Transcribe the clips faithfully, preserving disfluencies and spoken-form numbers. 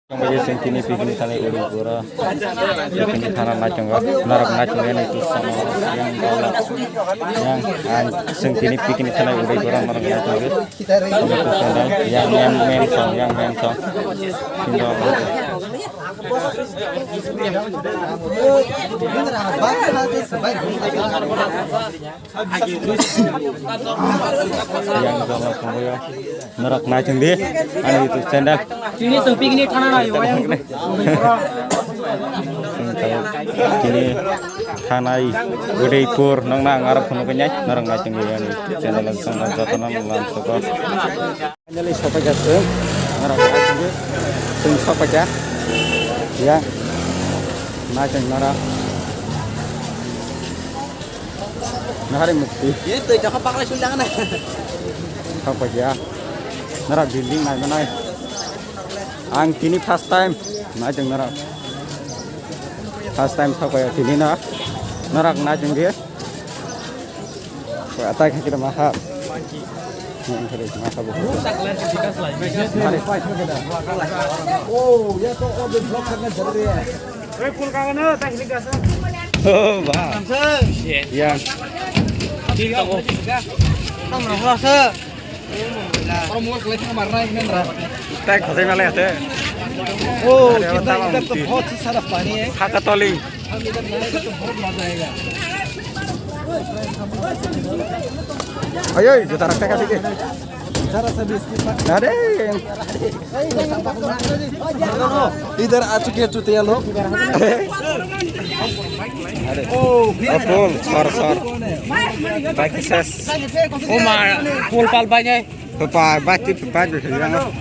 Tongbaji sengtini pikni thanai uri gora. Pikni thana naitongo. Norok naitongo yani tu sama yang dala. Yang an sengtini pikni thanai uri gora norok naitongo. Yang men men song, yang men song. Sindor. Yang jala pungguyo. Norok naiching di. Ani YouTube channel. Tini song pikni thana na yo yang. Tini thanai Udaipur nong na ngarap phunu kenyai. Norok naiching di ani channel song jotono lang soko. Finally, sopaikha chwng. Norok naisingdi chwng sopaikha. Ya. Naising norok. Nahari mukti. Ye, twi jakha paklai sul jangana. Sopaikha. Norok building naimanai. Ang tini first time naising norok. First time sopaikha tini no. Norok naisingdi. Atai kha kira maha. Ini kira maha bu. Mari. Oh, ya to aur bhi block karna zaruri hai. Oh, bah. Ya. Tam rasa. Aur mo kle thang mar raha hai, men raha. Tai khajai malai ate. Oh, kitna, idhar to bahut hi sara pani hai. Hakatoli. Ayo, juta rakha ka dike. Are. Idhar aa chuke chutiya log. Are. Oh, full, sor, sor. Baki ses. Oh ma, full pal banya. Pepa, bati, pepa, bisa bilang.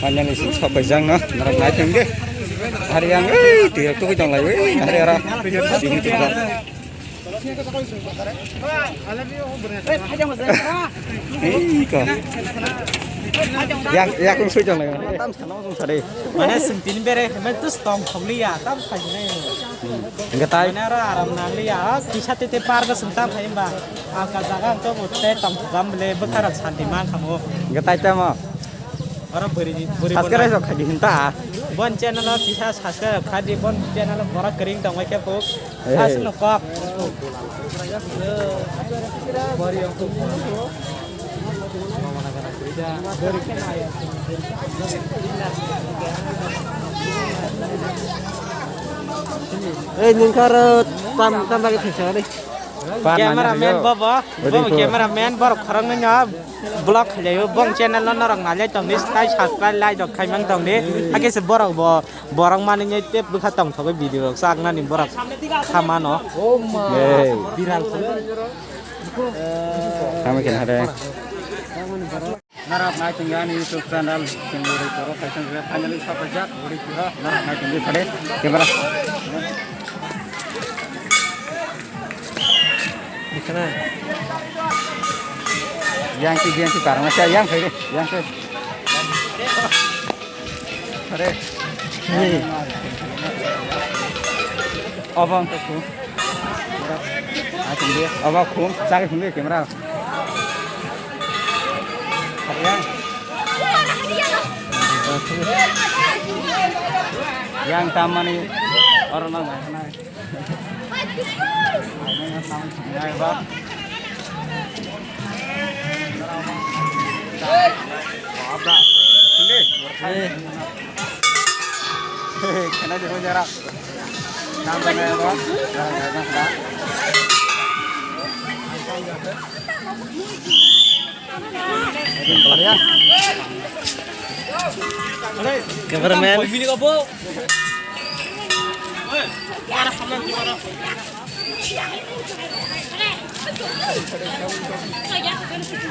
Finally, sing sopaijak no, norok naithok di. Hari yang, eh, tiga tu kita lagi, eh, hari arah. Sini tiga. Ih, kok. Yang, yang aku sudah lagi. Tam sana langsung sadai. Mane sing tin bere, hemen tu stong khogli ya, tam sajine. Hingke tai? Mane aro aram nang li ya, kisa tete park sung tam hai ba. Aka jaga ang to bote tong thogam bele bwkha rok santi man kamo. Hingke tai tamo? Aro bwrwi ni, bwrwi. Subscribe rok khai di hinta. Bon channel o kisa subscribe khai di, bon channel o borok kering tong bai khe phuk. Hey. Aswk no kok. Ei, nung kar tam, tam lagi thangsa ni. Cameraman bo bo, bo cameraman borok khorang nanya vlog khajayo, bong channel no norok nalai tong ni, subscribe like rok khaimang tong ni, hakhe se borok bo, borok mani nyai tep bwkha tong thogwi video rok chak nani borok khamano. Hey. Viral. Kami kena deh. Narap nai tongya ani YouTube channel, chwng uri toro kaisa finally sapaijak, uri tira, narap nai tongdi phade, camera. Yang ki, yang ki parang, yang phai, yang phai. Are. Obo ang khum. Atung dia. Obo khum. Cari khum dia camera. Yang. Yang tamani orang nang. Cameraman.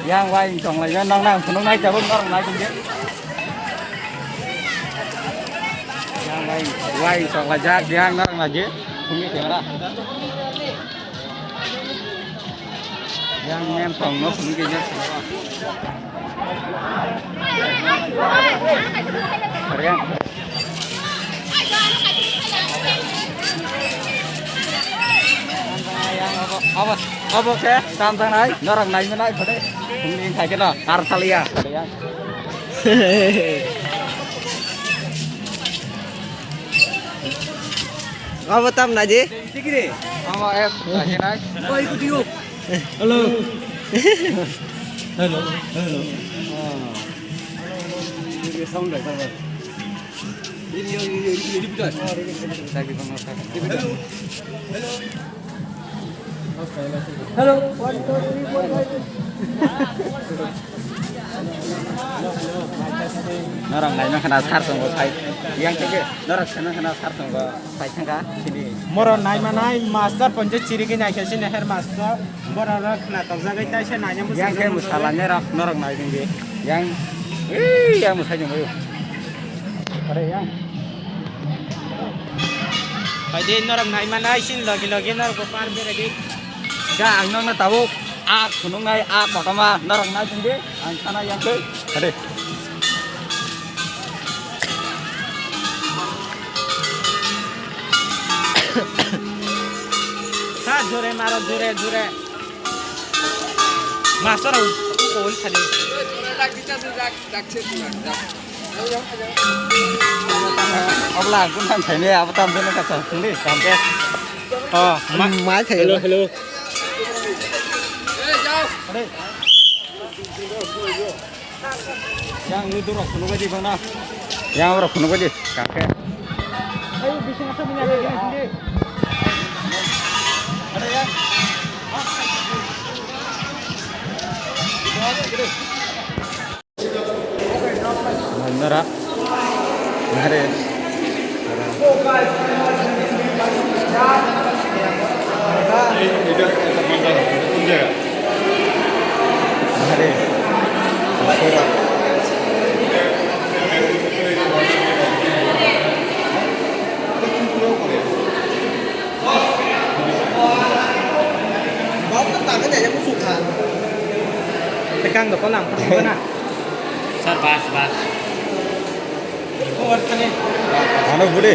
Yang wai tong lai, yang nang nang phunuk nai tabuk norok nai tong je. Yang wai, wai tong lai jak, yang norok nai je. Phunuk je ora. Yang nem song no phunuk je. Yang. Abo, abo khe tam tangnai, norok nai manai, bade. Hwnwi khai khe no, ar thaliya. Abo tam naji? Amo, eh, khai khe nai. Oi, kudiyo. Hello. Hello, hello. Ah. Sound like, like. Hello. Hello. Hello. One, two, three, four, five. Norok naima khana sar tongo sai. Yang khe norok khana khana sar tongo. Sai thangka sini. Moro naimanai master ponjo chirigwi naikhe sini headmaster. Borok rok khna tokjagwi taisa naina muchung. Yang khe musalanya rok norok nai dingdi. Yang, eh, yang musai jong bayo. Are yang. Pai de norok naimanai sini logi logi norok bo par beredi. Da ang nokna tabuk a khunungnai a kotorma norok nai dingdi. Ang sana yang khe. Are. Sa jore maro, jore, jore. Master rok kol thani. Obla, kun thang thaini, abo tam thaini kasa, hindi, tam ke. Oh, ma-, mai thai. Hello, hello. Yang ni durok phunuk aja bang na. Yang oro phunuk aja. Kake. Ayo, bising asal punya lagi nanti. Ada ya. Nara. Nare. Tekang doko lang na. Sir, bas, bas. Ano budi?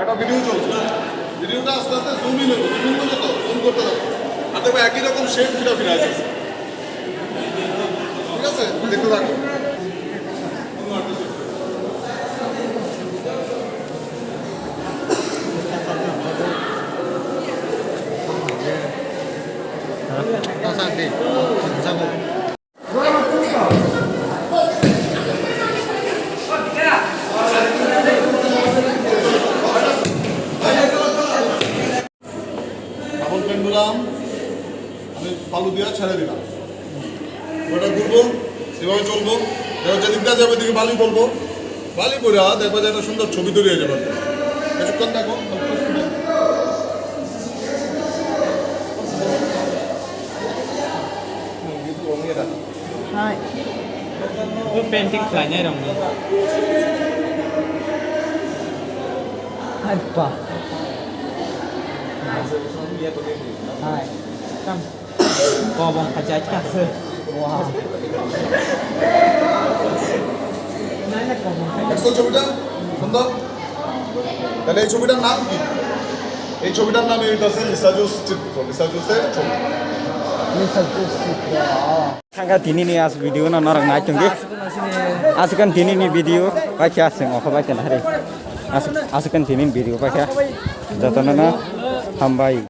একটা ভিডিও চলছে, ভিডিওটা আস্তে আস্তে zoom in হবে, zoom in করতে থাকো, জুম করতে থাকো। আর দেখবে একই রকম শেপ ঘুরে ফিরে আসে। ঠিক আছে, দেখতে থাকো। এখন পেন্ডুলাম আমি তালু দিয়া ছেড়ে দিলাম। ওটা ঘুরবো, এভাবে চলবো। এবার যেদিকটা যাবে, ওদিকে বালি পড়বো। বালি পড়া দেখবা যে একটা সুন্দর ছবি তৈরি হয়ে যাবে। কিছুক্ষণ দেখো। O painting khlainai rokni. Hai pa. Hai. Kam. Kobong khaijak kha se. Wow. Nai na kobong khai. Next ছবিটা সুন্দর। তাহলে এই ছবিটার নাম কি? এই ছবিটার নাম এই হচ্ছে লিসা জোস চিত্র, লিসা জোসের ছবি। Lisa Joss চিত্র, আহ। Thangkha tini ni as video no norok nai tongdi. Aswkang tini ni video paikha aswk okho bai khe hari. Aswk, aswkang tini ni video paikha. Jotono no hambai.